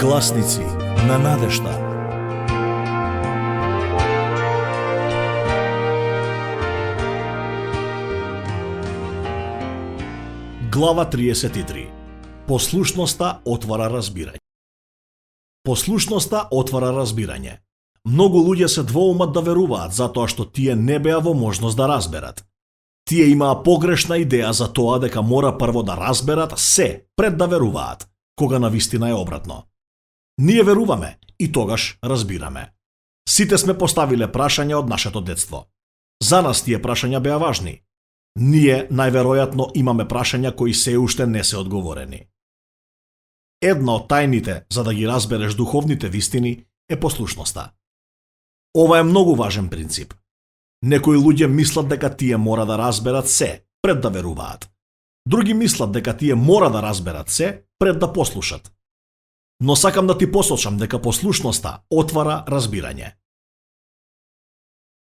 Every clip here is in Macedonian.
Гласници на надежда. Глава 33. Послушноста отвара разбирање. Послушноста отвара разбирање. Многу луѓе се двоумат да веруваат затоа што тие не беа во можност да разберат. Тие имаа погрешна идеја за тоа дека мора прво да разберат се пред да веруваат, кога навистина е обратно. Ние веруваме и тогаш разбираме. Сите сме поставиле прашања од нашето детство. За нас тие прашања беа важни. Ние најверојатно имаме прашања кои се уште не се одговорени. Една од тајните за да ги разбереш духовните вистини е послушноста. Ова е многу важен принцип. Некои луѓе мислат дека тие мора да разберат се пред да веруваат. Други мислат дека тие мора да разберат се пред да послушат. Но сакам да ти посочам дека послушноста отвара разбирање.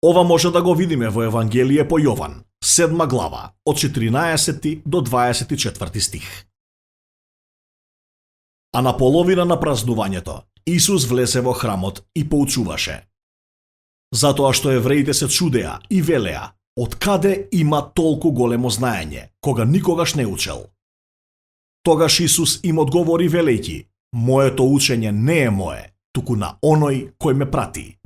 Ова може да го видиме во Евангелие по Јован, 7 глава, од 14 до 24 стих. А на половина на празнувањето, Исус влезе во храмот и поучуваше. Затоа што евреите се чудеа и велеа, откаде има толку големо знаење, кога никогаш не учел. Тогаш Исус им одговори велејќи, моето учење не е мое, туку на оној кој ме прати.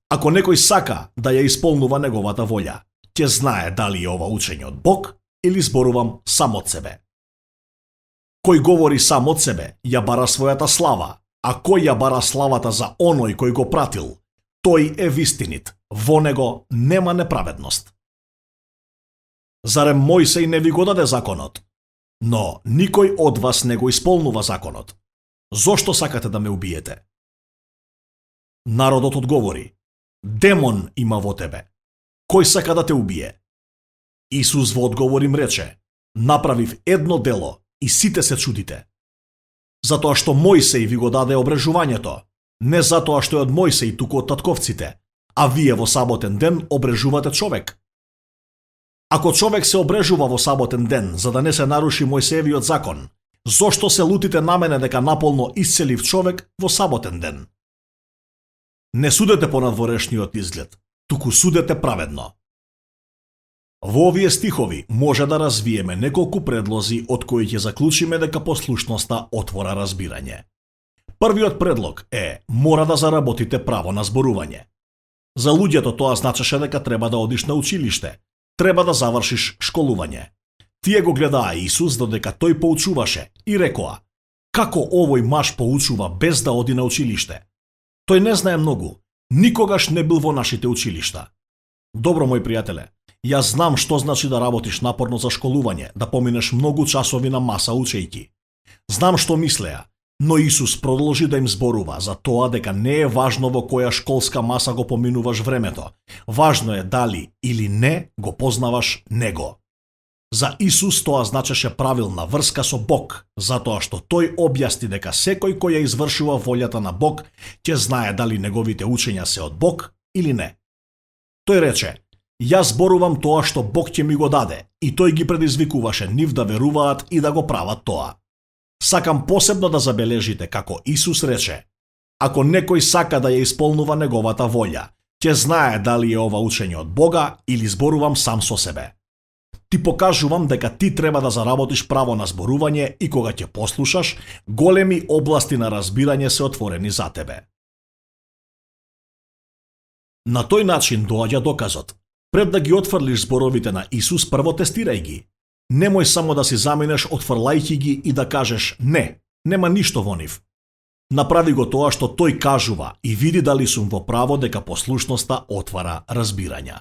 Ако некој сака да ја исполнува неговата волја, ќе знае дали е ова учење од Бог или зборувам сам од себе. Кој говори сам од себе, ја бара својата слава, а кој ја бара славата за оној кој го пратил, тој е вистинит, во него нема неправедност. Зарем Мојсей не ви го даде законот? Но никој од вас не го исполнува законот. Зошто сакате да ме убиете? Народот одговори, демон има во тебе. Кој сака да те убие? Исус во одговор им рече, направив едно дело и сите се чудите. Затоа што Мојсей ви го даде обрежувањето, не затоа што е од Мојсей, туку од татковците, а вие во саботен ден обрежувате човек. Ако човек се обрежува во саботен ден за да не се наруши Мојсеевиот закон, зошто се лутите на мене дека наполно исцелив човек во саботен ден? Не судете по надворешниот изглед, туку судете праведно. Во овие стихови може да развиеме неколку предлози од кои ќе заклучиме дека послушноста отвора разбирање. Првиот предлог е мора да заработите право на зборување. За луѓето тоа значеше дека треба да одиш на училиште, треба да завршиш школување. Тие го гледаа Исус додека тој поучуваше и рекоа, како овој маж поучува без да оди на училиште? Тој не знае многу, никогаш не бил во нашите училишта. Добро, мој пријателе, јас знам што значи да работиш напорно за школување, да поминеш многу часови на маса учејки. Знам што мислеа, но Исус продолжи да им зборува за тоа дека не е важно во која школска маса го поминуваш времето. Важно е дали или не го познаваш Него. За Исус тоа значеше правилна врска со Бог, затоа што тој објасни дека секој кој ја извршува волјата на Бог ќе знае дали неговите учења се од Бог или не. Тој рече, јас зборувам тоа што Бог ќе ми го даде, и тој ги предизвикуваше нив да веруваат и да го прават тоа. Сакам посебно да забележите како Исус рече, ако некој сака да ја исполнува неговата волја, ќе знае дали е ова учење од Бога или зборувам сам со себе. Ти покажувам дека ти треба да заработиш право на зборување и кога ќе послушаш, големи области на разбирање се отворени за тебе. На тој начин доаѓа доказот. Пред да ги отфрлиш зборовите на Исус, прво тестирај ги. Немој само да си заминеш отфрлајќи ги и да кажеш не, нема ништо во нив. Направи го тоа што тој кажува и види дали сум во право дека послушноста отвара разбирања.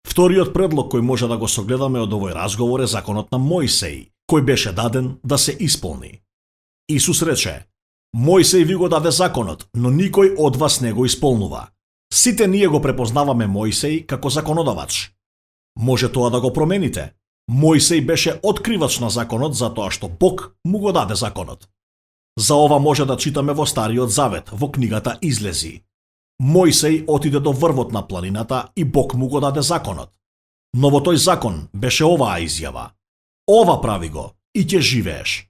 Вториот предлог кој може да го согледаме од овој разговор е законот на Мојсей, кој беше даден да се исполни. Исус рече, Мојсей ви го даде законот, но никој од вас не го исполнува. Сите ние го препознаваме Мојсей како законодавач. Може тоа да го промените. Мојсей беше откривач на законот затоа што Бог му го даде законот. За ова може да читаме во Стариот Завет, во книгата Излези. Мојсей отиде до врвот на планината и Бог му го даде законот. Но во тој закон беше оваа изјава. Ова прави го и ќе живееш.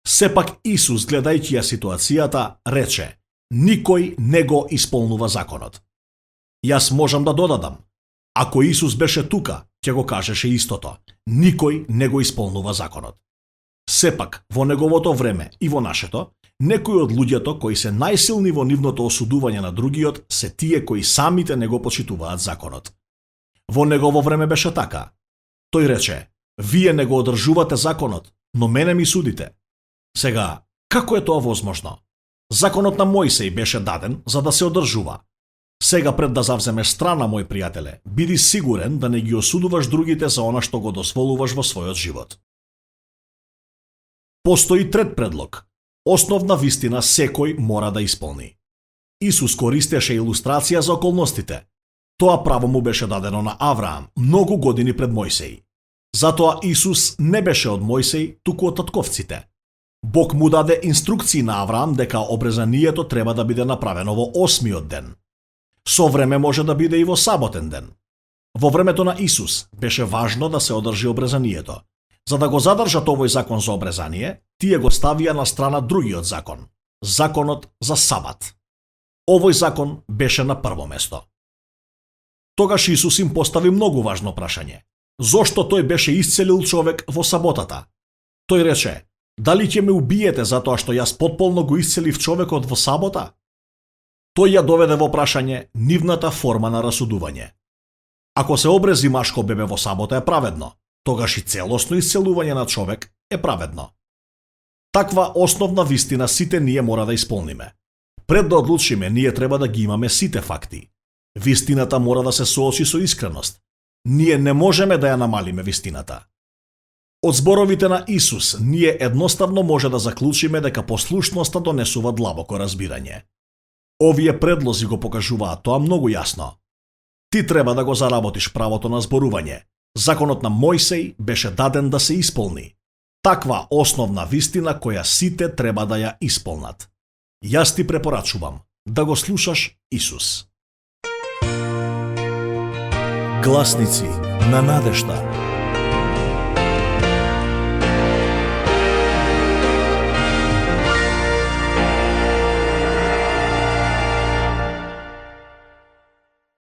Сепак Исус, гледајќи ја ситуацијата, рече: никој не го исполнува законот. Јас можам да додадам: ако Исус беше тука, ќе го кажеше истото. Никој не го исполнува законот. Сепак, во неговото време и во нашето, некои од луѓето кои се најсилни во нивното осудување на другиот се тие кои самите не го почитуваат законот. Во негово време беше така. Тој рече: вие не го одржувате законот, но мене ми судите. Сега, како е тоа возможно? Законот на Мојсей беше даден за да се одржува. Сега пред да завземеш страна, мој пријателе, биди сигурен да не ги осудуваш другите за она што го дозволуваш во својот живот. Постои трет предлог. Основна вистина секој мора да исполни. Исус користеше илустрација за околностите. Тоа право му беше дадено на Авраам многу години пред Мојсей. Затоа Исус не беше од Мојсей, туку од татковците. Бог му даде инструкции на Авраам дека обрезанието треба да биде направено во 8-миот ден. Со време може да биде и во саботен ден. Во времето на Исус беше важно да се одржи обрезанието. За да го задржат овој закон за обрезание, тие го ставија на страна другиот закон, законот за сабат. Овој закон беше на прво место. Тогаш Исус им постави многу важно прашање. Зошто тој беше исцелил човек во саботата? Тој рече: дали ќе ме убиете затоа што јас потполно го исцелив човекот во сабота? Тој ја доведе во прашање нивната форма на расудување. Ако се обрези машко бебе во сабота е праведно, тогаш и целосно исцелување на човек е праведно. Таква основна вистина сите ние мора да исполниме. Пред да одлучиме, ние треба да ги имаме сите факти. Вистината мора да се соочи со искреност. Ние не можеме да ја намалиме вистината. Од зборовите на Исус, ние едноставно може да заклучиме дека послушноста донесува длабоко разбирање. Овие предлози го покажуваат тоа многу јасно. Ти треба да го заработиш правото на зборување. Законот на Мојсей беше даден да се исполни. Таква основна вистина која сите треба да ја исполнат. Јас ти препорачувам да го слушаш Исус. Гласници на надежда.